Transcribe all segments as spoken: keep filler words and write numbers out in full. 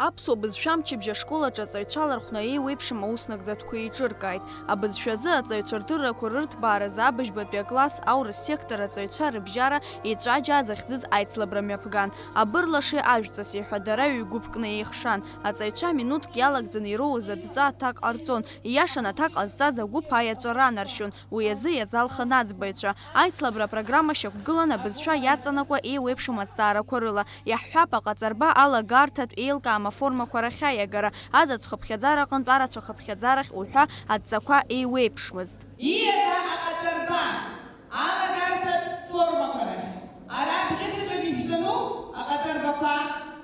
Аԥсуа бызшәа мчыбжь ашкол аҿы аҵаҩцәа лархәны еиуеиԥшым аус нагӡатәқәа еиҿыркааит. Абызшәазы аҵаҩцәа рдыррақәа рырҭбааразы абыжьбатәи акласс аурыс сектор аҵаҩцәа рыбжьара еҵәаџьаа захьӡыз аицлабра мҩаԥган. Абырлаши ажәҵыси ҳәа дара ҩ-гәыԥкны еихшан. Аҵаҩцәа минуҭк иалагӡаны ироуз адҵа аҭак ҟарҵон. Ииашаны аҭак ҟазҵаз агәыԥ аиаҵәа ранаршьон. Уи азы иазалхын аӡбаҩцәа. Аицлабра апрограмма шьақәгылан абызшәа иаҵанакуа еиуеиԥшым азҵаарақәа рыла. Иаҳҳәап, аҟаҵарба алагарҭатә еилкаам аформақәа рахьаиагара, азаҵә хыԥхьаӡара аҟынтә арацәа хыԥхьаӡарахь уҳәа адҵақәа еиуеиԥшмызт. Ииаҳәа аҟаҵарба алагарҭатә формақәа рахь. Ара абӷьыц аҿы ибзану аҟаҵарбақәа,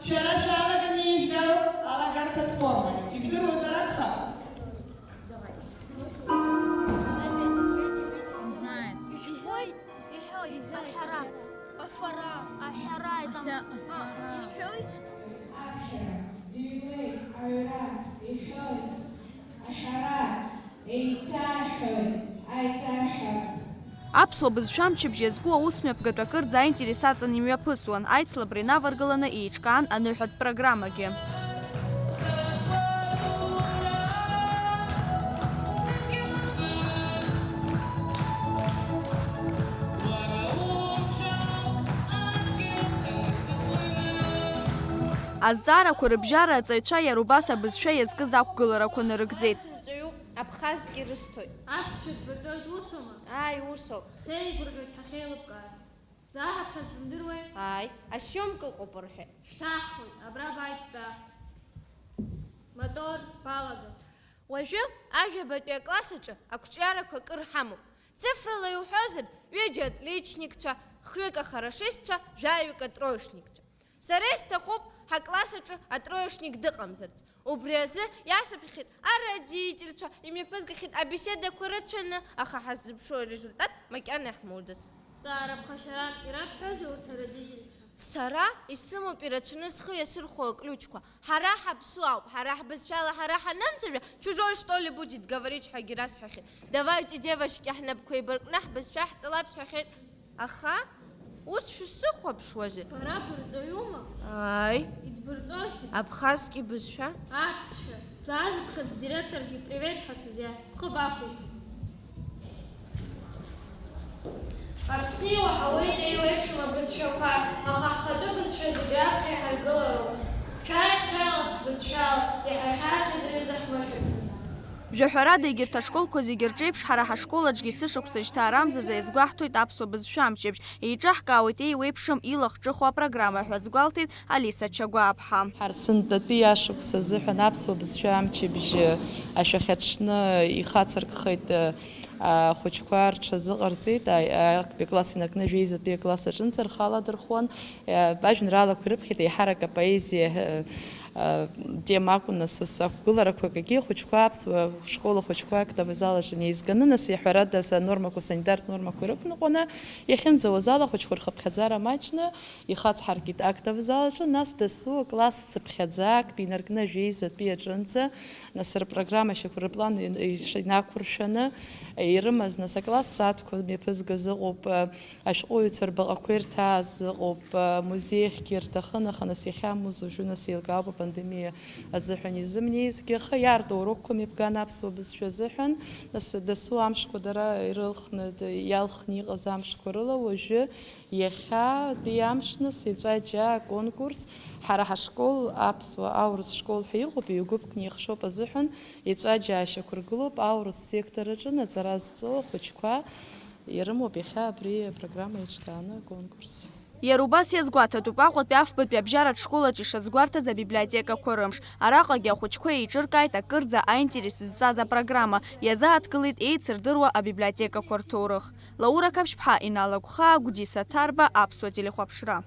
шәара шәалаганы ижәдыруа алагарҭатә форма. Ибдыруазар акәхап? Не знает. Иҳәоит, иҳәоит, аҳәара. Афара. Аҳәара, там, а, иҳәоит. Аҳәара, диуеит, аҩра, иҳәоит, аҳәара, еиҭаҳәоит, аиҭаҳәара. Аԥсуа бызшәа мчыбжь иазку аус мҩаԥгатә акырӡа аинтерес аҵан имҩаԥысуан, аицлабра инаваргыланы еиҿкаан аныҳәатә программагьы. Азҵаарақәа рыбжьара аҵаҩцәа иара убас абызшәа иазкыз ақәгыларақәа нарыгӡеит. Абхазгьы рысҭоит. Аԥсшәа дбаҵоит, усоума? Ааи, усоуп. Сеигәырӷьоит ҳахьеилыбкааз. Бзаҳаԥхьаз бымдыруеи? Ааи, асиомка ыҟоуп рҳәеит. Шәҭаҳхуеит, абра бааит, тәа. Мотор балаган. Уажәы ажәабатәи акласс аҿы ақәҿиарақәа акыр ҳамоуп. Цифрала иуҳәозар, ҩыџьа атличникцәа, хҩык ахарашистцәа, жәаҩык атроечникцәа. Сара исҭахуп ҳакласс аҿы атроечник дыҟамзарц. Убри азы иасыԥхьеит ародительцәа, имҩаԥызгахьеит абеседақәа рацәаны, аха ҳаззыԥшу арезультат макьана иаҳмоуӡацт. Ҵаара ԥхашьарам, ирабҳәозеи урҭ ародительцәа? Сара исымоуп ирацәаны схы иасырхәо аключқәа. Ҳара ҳаԥсуаауп, ҳара ҳбызшәала ҳара ҳанымцәажәа, чужой что ли будет говорить ҳәагьы расҳәахьеит. Давайте, девочки, ҳнапқәа еибаркны ҳбызшәа ҳҵалап сҳәахьеит. Аха ус шәсыхәаԥшуазеи? Бара бырҵаҩума? Ааи. Идбырҵозеи? Абхазтәи бызшәа? Аԥсшәа. Баазыԥхьаз бдиректоргьы привет ҳәа сызиаҳә. Бхы бақәиҭым. Аԥсны иуаҳауеит еиуеиԥшым абызшәақәа, аха ҳхатәы бызшәа зегь раԥхьа иҳаргылароуп. Шәааи, шәааи, ҳбызшәала, иаҳахьаахьаз аҩыза ҳмыхьырӡаӡам. Жәаҳәарада, егьырҭ ашколқәа зегьы рҿеиԥш, ҳара ҳашкол аҿгьы есышықәса жьҭаарамзазы иазгәаҳҭоит аԥсуа бызшәа амчыбжь. Еиҿаҳкаауеит еиуеиԥшым, илахҿыху апрограмма ҳәа азгәалҭеит Алиса Чагәааԥҳа. Ҳара сынтәатәи ашықәс азыҳәан аԥсуа бызшәа амчыбжь ашәахьаҽны ихацыркхеит, ахәыҷқәа рҽазыҟарҵеит, а-, актәи акласс инаркны жәеизатәи акласс аҿынӡа рхы аладырхәуан. Ажәеинраалақәа ирыԥхьеит, еиҳарак апоезиа, э, э, тема акәын, нас, ус, ақәгыларақәак, егьи ахәыҷқәа, аԥсуа школ ахәыҷқәа актовый зал аҿы неизганы, нас, иаҳәарада, са нормақәа, санитартә нормақәа ирықәныҟәаны, иахьынӡауаз ала ахәыҷқәа рхыԥхьаӡара маҷны ихацҳаркит актовый зал аҿы, нас дасу акласс цыԥхьаӡа актәи инаркны ажәеизатәи аҿынӡа, нас, рпрограмма шьақәырплан ин-, иш-, инақәыршәаны ирымаз, нас, акласс сааҭқәа мҩаԥызгаз ыҟоуп, э, Ашәҟәыҩҩцәа рбаҟақәа ирҭааз ыҟоуп, музеихьгьы ирҭахын, аха нас иахьамуз уажәы нас еилкаауп апандемиа азыҳәан изымнеизгьы. Аха иаарту урокқәа мҩаԥган аԥсуа бызшәа азыҳәан, нас дасу амшқәа дара ирылхны, д-, иалхны иҟаз амшқәа рыла уажәы иахьатәи амш нас еҵәа џьаа аконкурс ҳара ҳашкол, аԥсуа аурыс школ ҳәа иҟоуп, ҩ-гәыԥк неихшоуп азыҳәан еҵәа џьаа шьақәыргылоуп аурыс сектор аҿы наҵара зҵоу ахәыҷқәа. Ирымоуп иахьа абри апрограмма еиҿкааны аконкурс. Иара убас иазгәаҭатәуп Аҟәатәи афбатәи абжьаратә школаҿ ишазгәарҭаз абиблиотекақәа рымш. Араҟагьы ахәыҷқәа еиҿыркааит акырӡа аинтерес зҵаз апрограмма, иазааҭгылеит еицырдыруа абиблиотекақәа рҭоурых. Лаура Қаԥшьԥҳа, Инал Агәхаа, Гәдиса Ҭарба, Аԥсуа телехәаԥшра.